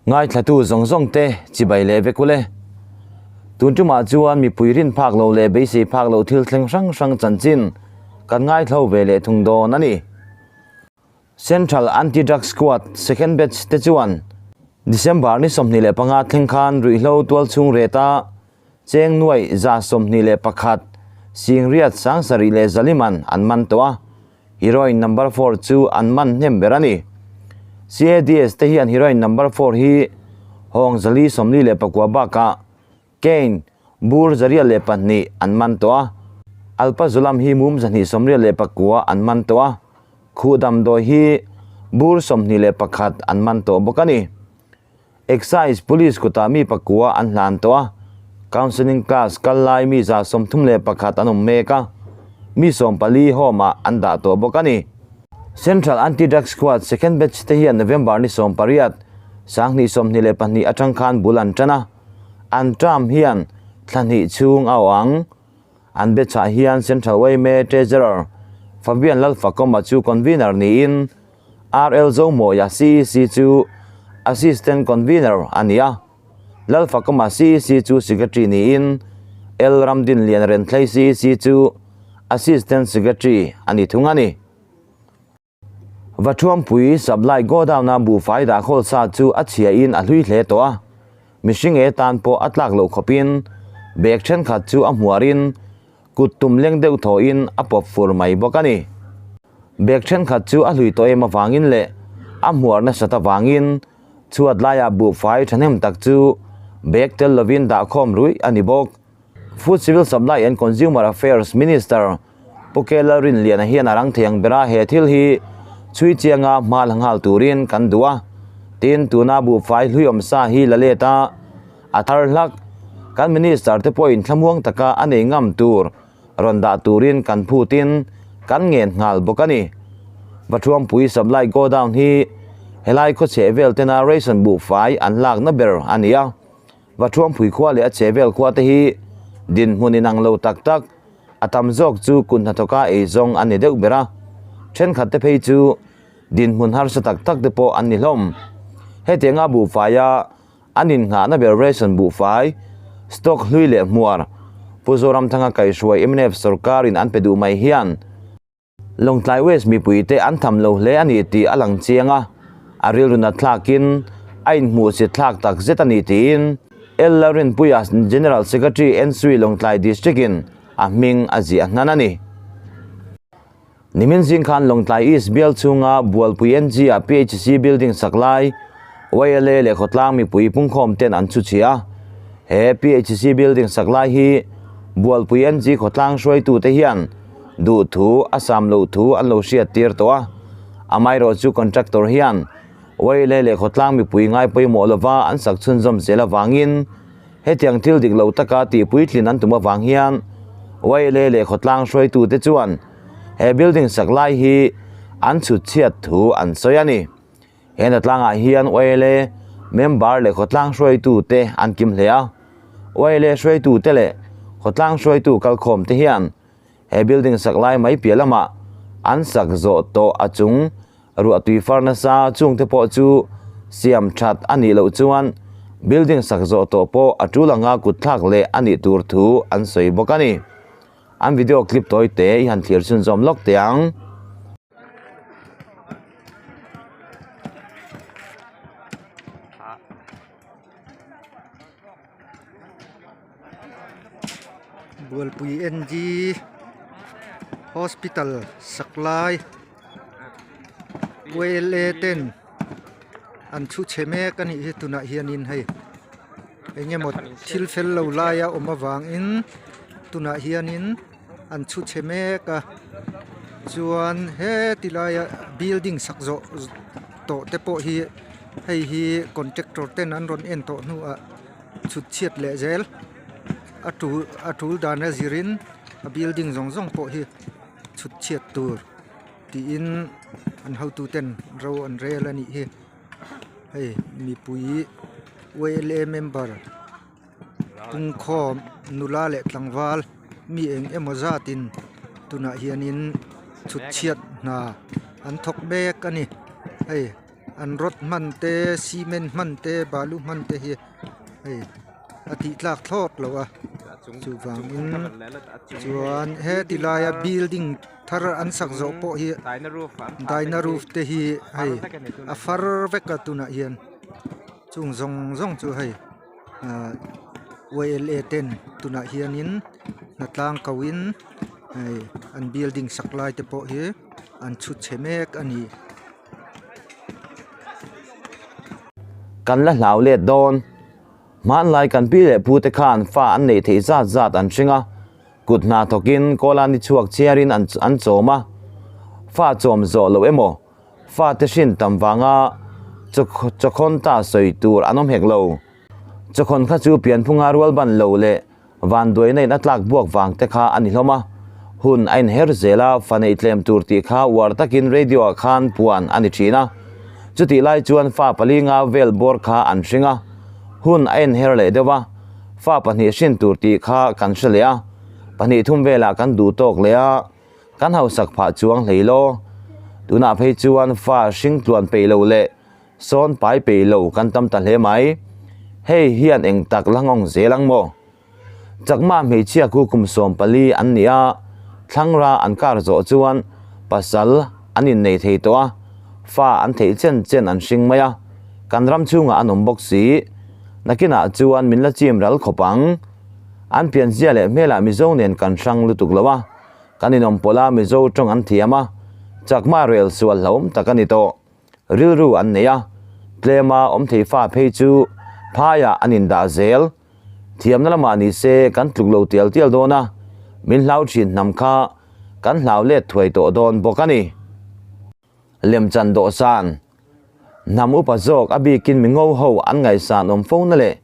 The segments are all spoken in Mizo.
Ngaithlatu zawng zawng te chibai leh vek ule. Tun tumah chuan mipui rin phak lo leh beisei phak loh thil thleng hrang hrang chanchin kan ngaithlo ve leh thung dawn a ni. Central Anti-Drug Squad second batch te chuan December ni 25 thleng khan ruihhlo tualchhung reta cheng nuaih 121 singriat sangsarih leh zaliman an man tawh a, heroin number four chu an man hnem ber a ni. CADS te hian heroin number four hi hawng zali 44 bakah Kane, bur 102 an man tawh a, Alpazolam hi mum 289 an man tawh a, khuh damdawi hi bur 21 an man tawh bawk a ni. Excise Police kutah mi pakua an hlan tawh a, counselling class kal lai mi 31 an awm mek a, mi 14 home ah an dah tawh bawk a ni. Central Anti-Drug Squad second batch te hian November ni 18, 2022 atang khan bul an tan a, an term hian thla hnih chhung a awh ang. An batch ah hian Central yma Treasurer Fabian Lalfakawma chu convener niin RL Zomawia CEC chu Assistant Convener a ni a, Lalfakawma CEC chu Secretary niin L Ramdinlian Renthlei CEC chu Assistant Secretary a ni thung a ni. Vathuampui Supply Godown-a buhfai dah khawl sa chu a chhiahin a hlui hle tawh a, mihring e tan pawh a tlak loh khawpin bag thenkhat chu a hmuarin kut tum leng deuh thawhin a pawp fur mai bawk a ni. Bag thenkhat chu a hlui tawh em avangin leh a hmuar nasat avangin chhuat laiah buhfai thahnem tak chu bag tel lovin dahkhawm ruih a ni bawk. Food Civil Supply and Consumer Affairs Minister Pu K Lalrinliana hian a rang thei ang bera he thil hi chhui chianga hma la nghal turin kan duh a. Tin, tuna buhfai hlui awm sa hi la let a, a thar hlak. Kan Minister te pawhin thlamuang taka a nei ngam tur rawn dah turin kan phutin kan ngen nghal bawk a ni. Vathuampui Supply Godown hi helai khaw chheh vel tena ration buhfai an lakna ber a ni a. Vathuampui khua leh a chheh vel khua te hi dinhmun inang lo tak tak, a tam zawk chu kut hnathawka eizawng an ni deuh ber a. Thenkhat te phei chu dinhmun harsa tak tak te pawh an ni hlawm. Hetianga buhfaia An innghahna ber ration buhfai, stock hlui leh hmuar, Pu Zoramthanga kaihhruai mnf sorkarin an pe duh mai hian Lawngtlai West mipuite an tham lo hle a ni tih a lang chiang a, a rilru nat thlakin a inhmuhsit thlak tak zet a ni tiin L Lalrinpuia General Secretary NSUI Lawngtlai District-in a hming a ziah hnan a ni. Nimin zing khan Lawngtlai East bial chhunga Bualpui NG-ah PHC building sak lai YLA leh khawtlang mipui pungkhawm ten an chhu chhia a. He PHC building sak lai hi Bualpui NG khawtlang hruaitute hian duh thu a sam loh thu an lo hriat tir tawh a. Amaherawh chu contractor hian YLA leh khawtlang mipui ngai pawimawh lova an sak chhunzawm zel avangin Hetiang thil dik lo taka tih puitlin an tum avang hian YLA leh khawtlang hruaitute chuan he building sak lai hi an chhut chhiat thu an sawi a ni. He hnatlangah hian YLA member leh khawtlang hruaitute an kim hle a. YLA hruaitute leh khawtlang hruaitu kalkhawmte hian he building sak lai mai piah lamah an sak zawh tawh a chung Ruah tui far nasa chungte pawh chu siam that a nih loh chuan building sak zawh tawh pawh a tul anga kut thlak leh a nih tur thu an sawi bawk a ni. An video clip tawi te i han thlir chhunzawm lawk teh ang. Bualpui NG Hospital saklai. YLA ten an thu chhe mek a nih hi tunah hianin hei eng emaw thil fel lo lai a awm avangin tunah hianin an thu chhe mek a chuan heti laia building sak zawh tawh te pawh hi hei hi contractor ten an rawn en tawh hnuah chhut chhiat leh zel a tul a tul dan a zirin a building zawng zawng pawh hi. chhut chhiat tur tiin an hotu ten ro an rel a nih hi hei mipui YLA member pungkhawm nula leh tlangval mi eng emaw zat in tunah hianin chhut chhiat hna an thawk mek a ni hei. An rod hman te cement hman te balu hman te hi hei a tih tlak thlawt lo a chuvangin chuan heti laia building thar an sak zawh pawh hi dyna roof te hi hei a far vek a tunah hian chung zawng zawng chu hei ahh yla ten tunah hianin hnatlang ko in hei an building sak lai te pawh hi an chhut chhe mek a ni. Kan la hlau let dawn. Hmanlai kan pi leh pu te khan fa an neih theih zat zat an hring a, kut hna thawkin kawla ni chhuak chiarin an an chawm a. Fa chawm zawh loh emaw, fa te hrin tam vanga chawkhawn ta sawi tur an awm hek lo. Chawkhawn kha chu pianphunga rual ban lo leh Vanduaina in a tlak buak vang te kha a ni hlawm a, hun a inher zel a, fa neih tlem tur tih kha uar takin radio ah khan puan a ni thin a. Chutih lai chuan fa palinga vel bawr kha an hring a, hun a inher leh deuh a, fa pahnih hrin tur tih kha kan hre leh a, pahnih thum velah kan duh tawk leh a, kan hausak phah chuang hlei law. Tunah phei chuan fa hring tluan peih lo leh sawn pai peih lo kan tam ta hle mai. Hei hian eng tak la nghawng zel ang maw? Chakma hmeichhia khu kum 14 an ni a, thlangra an kar zawh chuan pasal an innei thei tawh a, fa an theih chen chen an hring mai a, kan ram chhungah an awm bawk si. Nakinah chuan min la chim ral khawp ang. An pianzia leh hmelah Mizo nen kan hrang lutuk lo a, kan inawm pawlh a Mizo tawng an thiam a, Chakma rel sual hlauhawm tak a ni tawh. Rilru an nei a, tlema awm thei fa phei chu phaiah an indah zel. Thiamna lamah ni se kan tluk lo tial tial dawn a, min hlau thin hnam kha kan hlau let thuai tawh dawn bawk a ni. Lemchan dawhsan Hnam upa zawk a bikin mi ngo ho an ngaihsan awm fo na leh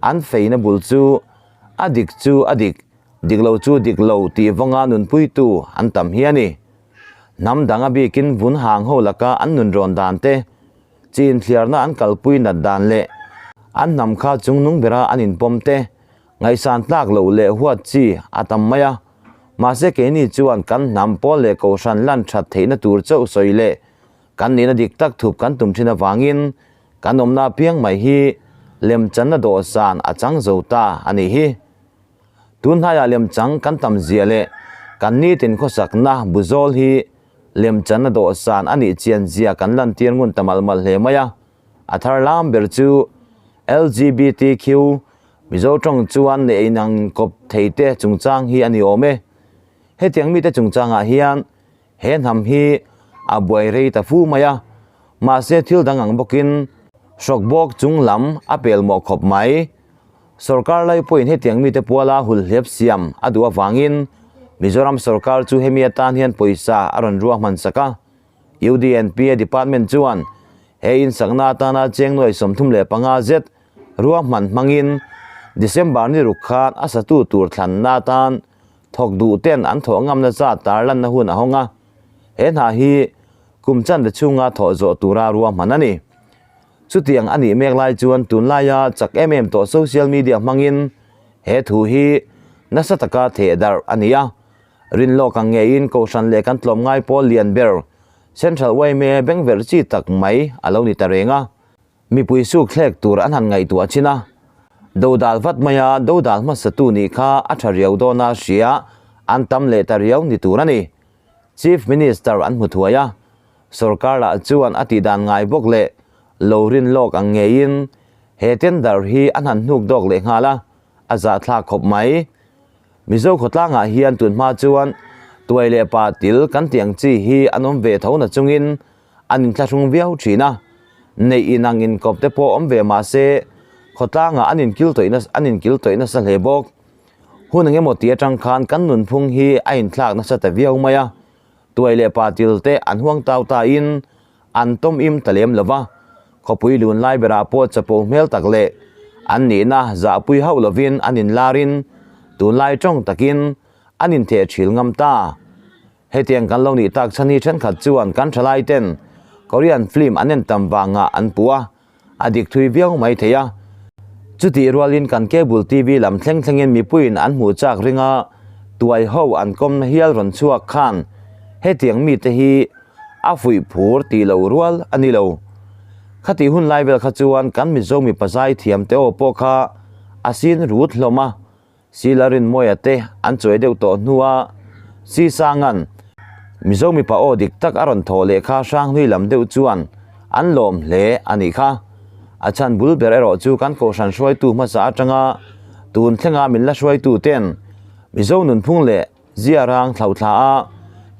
an feina bul chu a dik chu a dik, dik lo chu dik lo tih vawnga nunpuitu an tam hi a ni. Hnam dang a bikin vun hang ho laka an nun rawn dan te, chin thliarna an kalpui nat dan leh an hnam kha chungnung bera an inpawm te, ngaihsan tlak loh leh huat chi a tam mai a. Mahse keini chuan kan hnam pawl leh kohhran lan that theihna tur chauh sawi leh kan nihna dik tak thup kan tum thin avangin kan awmna apiang mai hi lemchanna dawhsan a chang zo ta a nih hi. Tunhnaiah lemchang kan tam zia leh kan nitin khawsakna buzawl hi lemchanna dawhsan a nih chian zia kan lantir ngun ta malh malh hle mai a. A thar lam ber chu LGBTQ Mizo tawng chuan neih inang kawp thei te chungchang hi a ni awm e. Hetiang mite chungchangah hian He hnam hi a buai rei ta fu mai a, mahse thil dang ang bawkin hrawk bawk chung lam a pel mawh khawp mai. Sorkar lai pawhin hetiang mite puala hulhliap siam a duh avangin Mizoram sorkar chu hemi atan hian pawisa a rawn ruahman sak a. UDNPA department chuan he insakna atana cheng nuai 35 zet ruahman hmangin December ni ruk khan a satu tur thlanna atan Thawk duh ten an thawh ngamna zat tarlanna hun a hawng a, he hna hi kum chanve chhunga thawh zawh tura ruahman a ni. Chutiang a nih mek lai chuan tunlaia chak em em tawh social media hmangin he thu hi nasa taka theh darh a ni a. Rinlawk ang ngeiin Kohhran leh kan tlawmngai pawl lian ber Central yma bengverh chi tak mai a lo ni ta reng a. Mipui suk thlek tur an han ngaihtuah chin a, dodal vat maia dodal hmasatu nih kha a tha riau dawn a hria an tam leh ta riau ni tur a ni. Chief Minister an hmu thuai a, sorkar lah chuan a tihdan ngai bawk leh lo rin lawk ang ngeiin he tender hi an han hnuk dawk leh nghal a, a zahthlak khawp mai. Mizo khawtlangah hian tunhma chuan tuai leh pa til kan tih ang chi hi an awm ve tho na chungin an inthlahrung viau thin a, neih inang inkawp te pawh awm ve mah se khawtlangah an inkil tawih nasa an inkil tawih nasa hle bawk. Hun eng emaw tih atang khan kan nunphung hi a inthlak nasa ta viau mai a, tuai leh pa til te an huang tau ta in an tawm im ta lem lo va, khawpui lun lai berah pawh chapo hmel tak leh an nihna zahpui hauh lovin an inlarin tunlai tawng takin an intheh thil ngam ta. Hetiang kan lo nih tak chhan hi thenkhat chuan kan thalai ten Korean film an en tam vangah an puh a, a dik thui viau mai thei a. Chutih rualin kan cable TV lam thleng thlengin mipuiin an hmuh chak ringa tuai ho an kawmna hial rawn chhuak khan hetiang mite hi a fuih phur tih loh rual a ni lo. Khatih hun lai vel kha chuan kan Mizo mipa zai thiam te aw pawh kha a sin rut hlawm a, Sila Rinmawia te an chawi deuh tawh hnua Sisanga'n Mizo mipa aw dik tak a rawn thawh leh kha Hranghlui lam deuh chuan an lawm hle a nih kha. A chhan bul ber erawh chu kan kohhran hruaitu hmasa atanga tun thlenga min la hruaitu ten Mizo nunphung leh Zia rang thlauhthla a,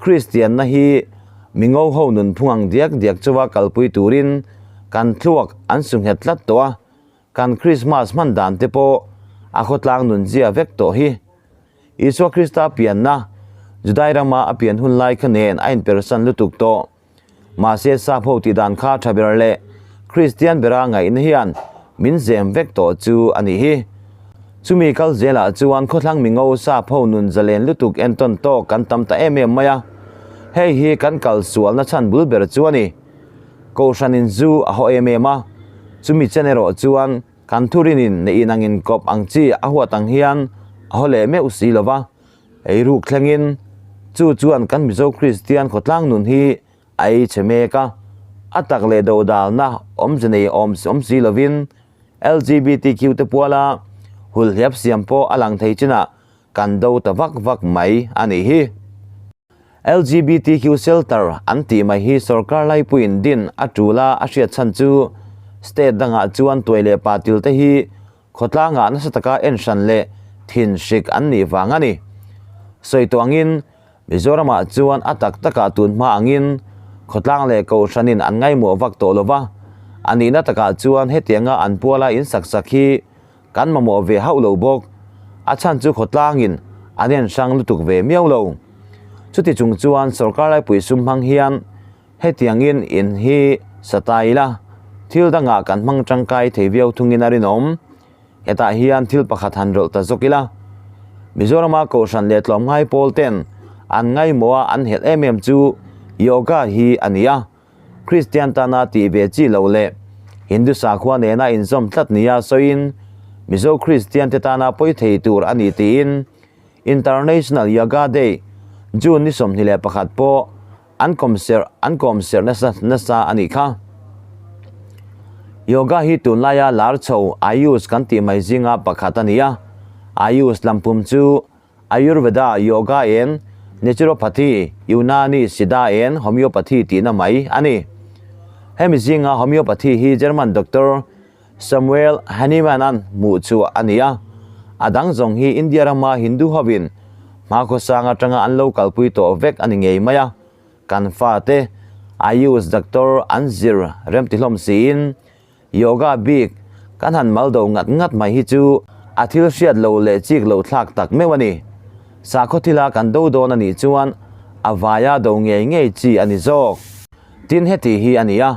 Kristianna hi mi ngo ho nunphung ang diak diak chauha kalpui turin kan thluak an su nghet tlat tawh a, kan Krismas hman dan te pawh a khawtlang nun zia vek tawh hi. Isua Krista pianna, Judai rama a pian hun lai kha nen a inpersan lutuk tawh. Mahse sap ho tih dan kha tha ber leh Kristian bera ngaihna hian min zem vek tawh chu a nih hi. Chumi kal zelah chuan khawthlang mingo sap ho nun zalen lutuk entawn tawk kan tam ta em em mai a, hei hi kan kal sualna chhan bul ber chu a ni. Kohhranin zu a haw em em a, chumi chen erawh chuan kan thurinin neih inangin kawp ang chi a huat ang hian a haw leh meuh si lo va. Eiruk thlengin chu chuan kan Mizo Kristian khawtlang nun hi a ei chhe mek a, a tak leh dodalna awmze nei awm awm si lovin LGBTQ te puala hulhliap siam pawh a lang thei chinah kan do ta vak vak mai a nih hi. LGBTQ shelter an tih mai hi sorkar laipuiin din a tul a, a hriat chhan chu state dangah chuan tuai leh patil te hi Khawtlangah nasa taka en hran leh thin hrik an nih vang a ni. Sawi tawh angin, Mizoramah chuan a tak takah tun hma angin khawtlang leh kohhranin an ngaihmawh vak tawh lo va, a nihna takah chuan hetianga an puala in sak sak hi kan mamawh ve hauh lo bawk. A chhan chu khawtlangin an en hrang lutuk ve miau lo. Chuti chung chuan sorkar laipui sum hmang hian Hetiangin in hi sa ta ila, thil dangah kan hmang tangkai thei viau thungin a rinawm. Hetah hian thil pakhat han rawlh ta zawk ila. Mizorama Kohhran leh tlawmngai pawl ten an ngaimawh a an helh em em chu Yoga hi a ni a. Kristian tana tih ve chi lo leh Hindu sakhua nena inzawm tlat nia sawiin Mizo Kristian te tana pawi thei tur a ni tiin International Yoga Day June ni 21 pawh An kawmserh an kawmserh nasa nasa a nih kha. Yoga hi tunlaia lar chho Ayush kan tih mai zinga pakhat a ni a. Ayush lampum chu Ayurveda, Yoga en, Naturopathy, Unani, Siddha en, Homeopathy tihna mai a ni. Hemi zinga Homeopathy hi German doctor Samuel Hahnemann-a'n hmuh chu a ni a, a dang zawng hi India rama Hindu hovin hmakhawsang atanga an lo kalpui tawh vek a ni ngei mai a, kan fate Ayush doctor an zir remti hlawm siin yoga bik kan han mal do ngat ngat mai hi chu a thil hriat lo leh chik loh thlak tak meuh a ni. Sakhaw thila kan do dawn a nih chuan a vaia do ngei ngei chi a ni zawk. Tin heti hi a ni a,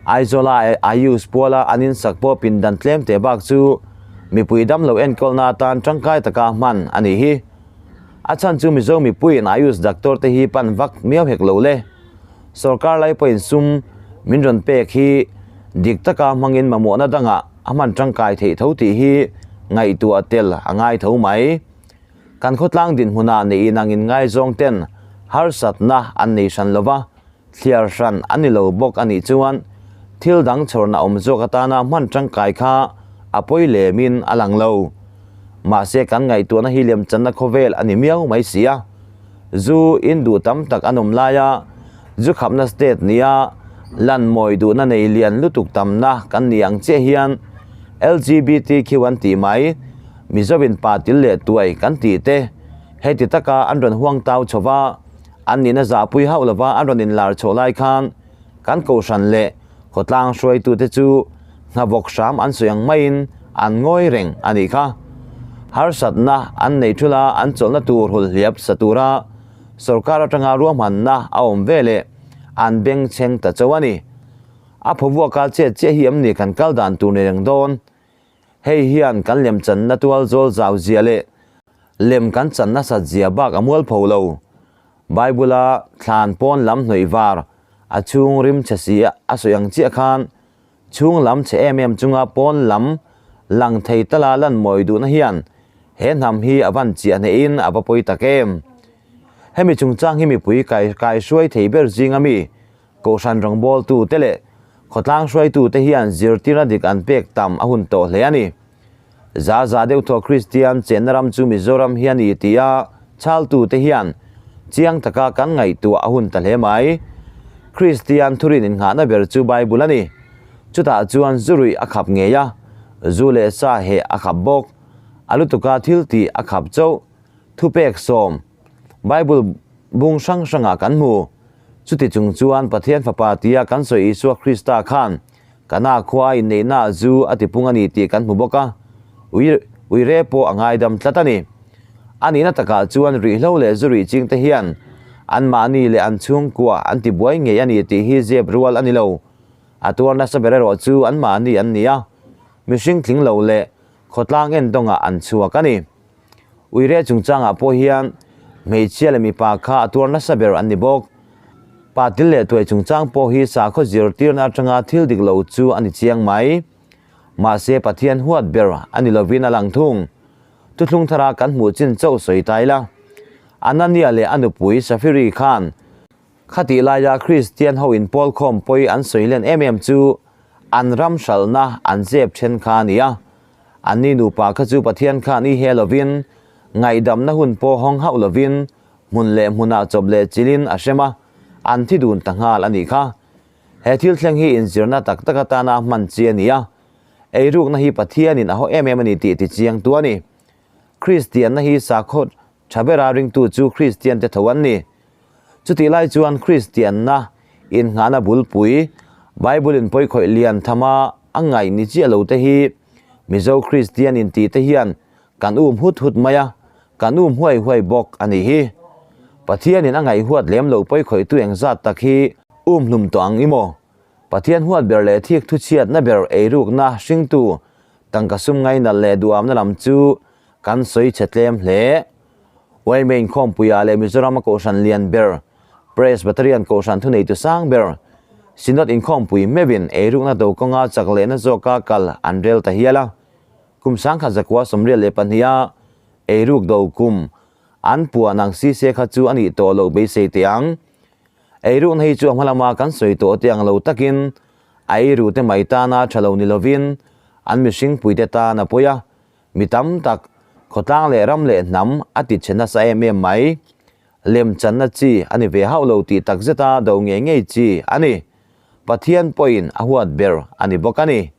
Aizawla Ayush puala an insak pawh pindan tlem teh bak chu mipui damlo enkawlna atan tangkai taka hman a nih hi. A chhan chu Mizo mipuiin Ayush doctor te hi pan vak miau hek lo le. Sorkar lai pawhin sum min rawn pek hi dik taka hmangin mamawhna dangah a hman tangkai theih tho tih hi ngaihtuah tel a ngai tho mai. Kan khawtlang dinhmunah neiin angin ngaizawng ten harsatna an nei hran lo va, thliar hran a ni lo bawk a nih chuan thil dang chhawrna awm zawk atana hman tangkai kha a pawi lemin a lang lo. Mahse kan ngaihtuahna hi lemchanna khawvel a ni miau mai si a. Zu in duh tam tak an awm laia zu khapna state nia lan mawi duhna nei lian lutuk tamna kan ni ang chiah hian LGBTQ an tih mai Mizovin pa til leh tuai kan tih te heti taka an rawn huang tau chho va, an nihna zahpui hauh lova an rawn inlar chhoh lai khan kan kohhran leh khawtlang hruaitute chu hnavawk hram an sawi ang maiin an ngawi reng a nih kha. Harsatna an nei thul a, an chawlhna tur hulhliap sa tura sorkar atanga ruahmanna a awm ve leh an bengchheng ta chauh a ni. A phawvuaka chet chiah hi em ni kan kal dan tur ni reng dawn? Hei hian kan lem channa tual zawl zau zia leh lem kan chan nasat zia bak a mual pho lo. Bible-a thlan pawn lam hnawih var a chhung rim chhe si a sawi ang chiah khan chhung lam chhe em em chunga pawn lam lang thei tala lan mawi duhna hian he hnam hi a van chiah hnehin a va pawi tak em. Hemi chungchang hi mipui kai kai hruai thei ber zinga mi Kohhran rawngbawltute leh Khawtlang hruaitute hian zirtirna dik an pek tam a hun tawh hle a ni. Za za deuh thaw Kristian chenna ram chu Mizoram hi a ni tia chhaltute hian chiang taka kan ngaihtuah a hun ta hle mai. Kristian thurin innghahna ber chu Bible a ni. Chutah chuan zu ruih a khap ngei a, zu leh sa heh a khap bawk. A lutuka thil tih a khap chauh. Thupek sawm, Bible bung hrang hrangah kan hmu. Chuti chung chuan Pathian Fapa tia kan sawi Isua Krista khan Kana khua inneihna zu a tipung a ni tih kan hmu bawk a, ui uire pawh a ngaidam tlat a ni. A nihna takah chuan rihlo leh zu rih chingte hian anmahni leh an chhungkua an tibuai ngei a ni tih hi zep rual a ni lo. A tuar nasa ber erawh chu anmahni an ni a, mihring tling lo leh khawtlang endawngah an chhuak a ni. Uire chungchangah pawh hian hmeichhia leh mipa kha a tuar nasa ber an ni bawk. Pa til leh tuai chungchang pawh hi sakhaw zirtirna atanga thil dik lo chu a ni chiang mai. Mahse Pathian huat ber a ni lovin a lang thung. Thuthlung thara kan hmuh chin chauh sawi ta ila. Anania leh a nupui Safiri khan Khatih laia Kristian ho inpawl khawm pawi an sawi len em em chu an ram hralhna an zep then kha a ni a. Anni nupa kha chu Pathian khan i he lovin, ngaihdamna hun pawh hawng hauh lovin, hmun leh hmunah chawp leh chilhin a hrem a, an thi dun ta nghal a nih kha. He thil thleng hi inzirna tak tak atana hman chi a ni a, eirukna hi Pathianin a haw em em a ni tih tichiangtu a ni. Kristianna hi sakhaw tha bera ringtu chu Kristiante tho an ni. Chutih lai chuan Kristianna innghahna bulpui, Bible in pawikhawih lian thama a ngaih ni chiah lo te hi Mizo Kristian inti te hian kan um hut hut mai a, kan um huai huai bawk a nih hi. Pathianin a ngaihhuat lem lo pawikhawihtu engzat tak hi um hlum tawh ang i maw? Pathian huat ber leh thik thuchhiatna ber eirukna hringtu tangka sum ngainalh leh duhamna lam chu kan sawi chhe tlem hle. Yma inkhawmpuiah leh Mizorama Kohhran lian ber, Presbyterian Kohhran thuneitu sang ber, Synod inkhawmpui meuhin eirukna do kawnga chak lehna zawka kal an rel ta hial a. Kum 1982-a eiruk do kum an puan ang sise kha chu a nih tawh loh beisei teh ang. Eirukna hi chu a hma lama kan sawi tawh te ang lo takin a eirute mai tana tha lo ni lovin an mihringpuite tan a pawi a. Mi tam tak, khawtlang leh ram leh hnam a ti chhe nasa em em mai. Lemchanna chi a ni ve hauh lo tih takzeta do ngei ngei chi a ni. Pathian pawhin a huat ber a ni bawk a ni.